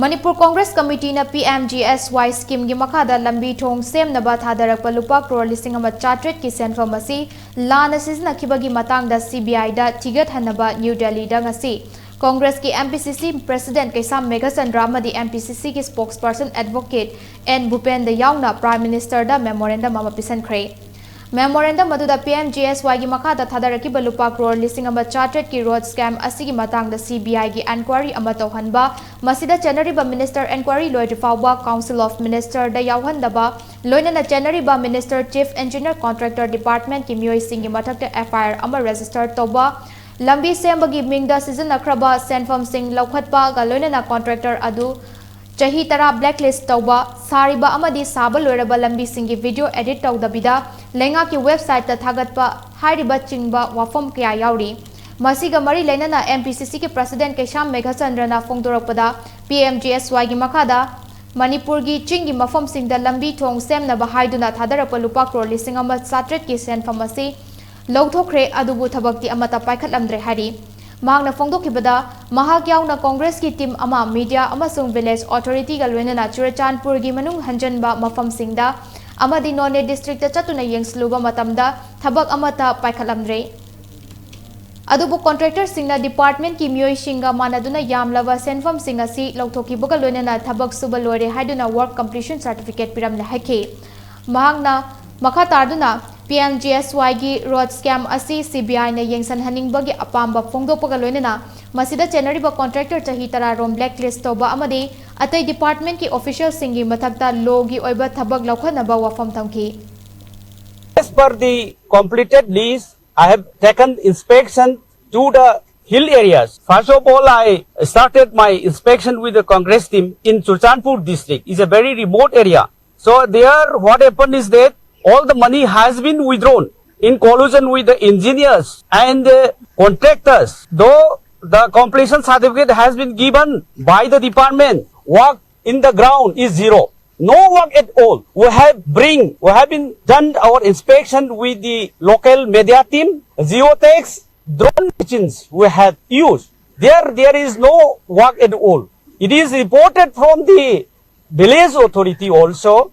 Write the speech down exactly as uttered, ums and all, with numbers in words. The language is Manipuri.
ꯃꯅꯤꯄꯨꯔ ꯀꯣꯡꯒ꯭ꯔꯦꯁ ꯀꯃꯤꯇꯤꯅ P M G S Y ꯁ꯭ꯀꯤꯝꯒꯤ ꯃꯈꯥꯗ ꯂꯝꯕꯤ ꯊꯣꯡ ꯁꯦꯝꯅꯕ ꯊꯥꯗꯔꯛꯄ ꯂꯨꯄꯥ ꯀ꯭ꯔꯣꯔ ꯂꯤꯁꯤꯡ ꯑꯃ ꯆꯥꯇ꯭ꯔꯦꯠꯀꯤ ꯁꯦꯟꯐꯝ ꯑꯁꯤ ꯂꯥꯟꯅ ꯁꯤꯖꯤꯟꯅꯈꯤꯕꯒꯤ ꯃꯇꯥꯡꯗ ꯁꯤ ꯕꯤ ꯑꯥꯏꯗ ꯊꯤꯒꯠꯍꯟꯅꯕ ꯅ꯭ꯌꯨ ꯗꯦꯜꯂꯤꯗ ꯉꯁꯤ ꯀꯣꯡꯒ꯭ꯔꯦꯁꯀꯤ ꯑꯦꯝ ꯄꯤ ꯁꯤ ꯁꯤ ꯄ꯭ꯔꯦꯁꯤꯗꯦꯟꯠ ꯀꯩꯁꯥꯝ ꯃꯦꯘꯆꯟꯗ꯭ꯔ ꯑꯃꯗꯤ ꯑꯦꯝ ꯄꯤ ꯁꯤ ꯁꯤꯒꯤ ꯁ꯭ꯄꯣꯛꯁꯄꯔꯁꯟ ꯑꯦꯗꯚꯣꯀꯦꯠ ꯑꯦꯟ ꯚꯨꯄꯦꯟꯗ ꯌꯥꯎꯅ ꯄ꯭ꯔꯥꯏꯝ ꯃꯤꯅꯤꯁꯇꯔꯗ ꯃꯦꯃꯣꯔꯦꯟꯗꯝ ꯑꯃ ꯄꯤꯁꯤꯟꯈ꯭ꯔꯦ꯫ ꯃꯦꯃꯣꯔꯦꯟꯗꯝ ꯑꯗꯨꯗ ꯄꯤ ꯑꯦꯝ ꯖꯤ ꯑꯦꯁ ꯋꯥꯏꯒꯤ ꯃꯈꯥꯗ ꯊꯥꯗꯔꯛꯈꯤꯕ ꯂꯨꯄꯥ ꯀ꯭ꯔꯣꯔ ꯂꯤꯁꯤꯡ ꯑꯃ ꯆꯥꯇ꯭ꯔꯦꯠꯀꯤ ꯔꯣꯗ ꯁ꯭ꯀꯦꯝ ꯑꯁꯤꯒꯤ ꯃꯇꯥꯡꯗ ꯁꯤ ꯕꯤ ꯑꯥꯏꯒꯤ ꯑꯦꯟꯀ꯭ꯋꯥꯏꯔꯤ ꯑꯃ ꯇꯧꯍꯟꯕ, ꯃꯁꯤꯗ ꯆꯦꯟꯅꯔꯤꯕ ꯃꯤꯅꯤꯁꯇꯔ ꯑꯦꯟꯀ꯭ꯋꯥꯏꯔꯤ ꯂꯣꯏꯗ꯭ꯔꯤꯐꯥꯎꯕ ꯀꯥꯎꯟꯁꯤꯜ ꯑꯣꯐ ꯃꯤꯅꯤꯁꯇꯔꯗ ꯌꯥꯎꯍꯟꯗꯕ, ꯂꯣꯏꯅꯅ ꯆꯦꯟꯅꯔꯤꯕ ꯃꯤꯅꯤꯁꯇꯔ, ꯆꯤꯐ ꯏꯟꯖꯤꯅꯤꯌꯔ, ꯀꯣꯟꯇ꯭ꯔꯦꯛꯇꯔ ꯗꯤꯄꯥꯔꯠꯃꯦꯟꯠꯀꯤ ꯃꯤꯑꯣꯏꯁꯤꯡꯒꯤ ꯃꯊꯛꯇ ꯑꯦꯐ ꯑꯥꯏ ꯑꯥꯔ ꯑꯃ ꯔꯦꯖꯤꯁꯇꯔ ꯇꯧꯕ, ꯂꯝꯕꯤ ꯁꯦꯝꯕꯒꯤ ꯃꯤꯡꯗ ꯁꯤꯖꯤꯟꯅꯈ꯭ꯔꯕ ꯁꯦꯟꯐꯝꯁꯤꯡ ꯂꯧꯈꯠꯄꯒ ꯂꯣꯏꯅꯅ ꯀꯣꯟꯇ꯭ꯔꯦꯛꯇꯔ ꯑꯗꯨ ꯆꯍꯤ ꯇꯔꯥ blacklist ꯇꯧꯕ, ꯁꯥꯔꯤꯕ ꯑꯃꯗꯤ ꯁꯥꯕ ꯂꯣꯏꯔꯕ ꯂꯝꯕꯤꯁꯤꯡꯒꯤ video edit ꯇꯧꯗꯕꯤꯗ ꯂꯩꯉꯥꯛꯀꯤ websiteꯇ ꯊꯥꯒꯠꯄ ꯍꯥꯏꯔꯤꯕ ꯆꯤꯡꯕ ꯋꯥꯐꯝ ꯀꯌꯥ ꯌꯥꯎꯔꯤ꯫ ꯃꯁꯤꯒ ꯃꯔꯤ ꯂꯩꯅꯅ ꯑꯦꯝ ꯄꯤ ꯁꯤ ꯁꯤꯒꯤ ꯄ꯭ꯔꯦꯁꯤꯗꯦꯟꯠ ꯀꯩꯁꯥꯝ ꯃꯦꯘꯆꯟꯗ꯭ꯔꯅ ꯐꯣꯡꯗꯣꯔꯛꯄꯗ, ꯄꯤ ꯑꯦꯝ ꯖꯤ ꯑꯦꯁ ꯋꯥꯏꯒꯤ ꯃꯈꯥꯗ ꯃꯅꯤꯄꯨꯔꯒꯤ ꯆꯤꯡꯒꯤ ꯃꯐꯝꯁꯤꯡꯗ ꯂꯝꯕꯤ ꯊꯣꯡ ꯁꯦꯝꯅꯕ ꯍꯥꯏꯗꯨꯅ ꯊꯥꯗꯔꯛꯄ ꯂꯨꯄꯥ ꯀ꯭ꯔꯣꯔ ꯂꯤꯁꯤꯡ ꯑꯃ ꯆꯥꯇ꯭ꯔꯦꯠꯀꯤ ꯁꯦꯟꯐꯝ ꯑꯁꯤ ꯂꯧꯊꯣꯛꯈ꯭ꯔꯦ, ꯑꯗꯨꯕꯨ ꯊꯕꯛꯇꯤ ꯑꯃꯠꯇ ꯄꯥꯏꯈꯠꯂꯝꯗ꯭ꯔꯦ ꯍꯥꯏꯔꯤ꯫ ꯃꯍꯥꯛꯅ ꯐꯣꯡꯗꯣꯛꯈꯤꯕꯗ, ꯃꯍꯥꯛ ꯌꯥꯎꯅ ꯀꯣꯡꯒ꯭ꯔꯦꯁꯀꯤ ꯇꯤꯝ ꯑꯃ, ꯃꯤꯗꯤꯌꯥ ꯑꯃꯁꯨꯡ ꯚꯤꯂꯦꯖ ꯑꯣꯊꯣꯔꯤꯇꯤꯒ ꯂꯣꯏꯅꯅ ꯆꯨꯔꯆꯥꯟꯄꯨꯔꯒꯤ ꯃꯅꯨꯡ ꯍꯟꯖꯟꯕ ꯃꯐꯝꯁꯤꯡꯗ ꯑꯃꯗꯤ ꯅꯣꯅꯦ ꯗꯤꯁꯇ꯭ꯔꯤꯛꯇ ꯆꯠꯇꯨꯅ ꯌꯦꯡꯁꯤꯜꯂꯨꯕ ꯃꯇꯝꯗ ꯊꯕꯛ ꯑꯃꯠꯇ ꯄꯥꯏꯈꯠꯂꯝꯗ꯭ꯔꯦ꯫ ꯑꯗꯨꯕꯨ ꯀꯣꯟꯇ꯭ꯔꯦꯛꯇꯔꯁꯤꯡꯅ ꯗꯤꯄꯥꯔꯠꯃꯦꯟꯠꯀꯤ ꯃꯤꯑꯣꯏꯁꯤꯡꯒ ꯃꯥꯟꯅꯗꯨꯅ ꯌꯥꯝꯂꯕ ꯁꯦꯟꯐꯝꯁꯤꯡ ꯑꯁꯤ ꯂꯧꯊꯣꯛꯈꯤꯕꯒ ꯂꯣꯏꯅꯅ ꯊꯕꯛ ꯁꯨꯕ ꯂꯣꯏꯔꯦ ꯍꯥꯏꯗꯨꯅ work completion certificate ꯄꯤꯔꯝꯂꯦ ꯍꯥꯏꯈꯤ꯫ ꯃꯍꯥꯛꯅ ꯃꯈꯥ ꯇꯥꯗꯨꯅ ꯄꯤ ꯑꯦꯝ ꯖꯤ ꯑꯦꯁ ꯋꯥꯏꯒꯤ ꯔꯣꯗ ꯁ꯭ꯀꯦꯝ ꯑꯁꯤ ꯁꯤ ꯕꯤ ꯑꯥꯏꯅ ꯌꯦꯡꯁꯤꯟꯍꯟꯅꯤꯡꯕꯒꯤ ꯑꯄꯥꯝꯕ ꯐꯣꯡꯗꯣꯛꯄꯒ ꯂꯣꯏꯅꯅ ꯃꯁꯤꯗ ꯆꯦꯟꯅꯔꯤꯕ ꯀꯣꯟꯇ꯭ꯔꯦꯛꯇꯔ ꯆꯍꯤ ꯇꯔꯥ ꯔꯣꯝ blacklist ꯇꯧꯕ ꯑꯃꯗꯤ ꯑꯇꯩ ꯗꯤꯄꯥꯔꯠꯃꯦꯟꯠꯀꯤ ꯑꯣꯐꯤꯁꯤꯌꯦꯜꯁꯤꯡꯒꯤ ꯃꯊꯛꯇ ꯂꯣꯒꯤ ꯑꯣꯏꯕ ꯊꯕꯛ ꯂꯧꯈꯠꯅꯕ ꯋꯥꯐꯝ ꯊꯝꯈꯤ꯫ As per the completed lease, I have taken inspection to the hill areas. First of all, I started my inspection with the Congress team in Churachandpur district. It's a very remote area. So there, what happened is that all the money has been withdrawn in collusion with the engineers and the contractors. Though the completion certificate has been given by the department, work in the ground is zero. No work at all. We have bring, we have been done our inspection with the local media team, geotags, drone machines we have used. There, there is no work at all. It is reported from the village authority also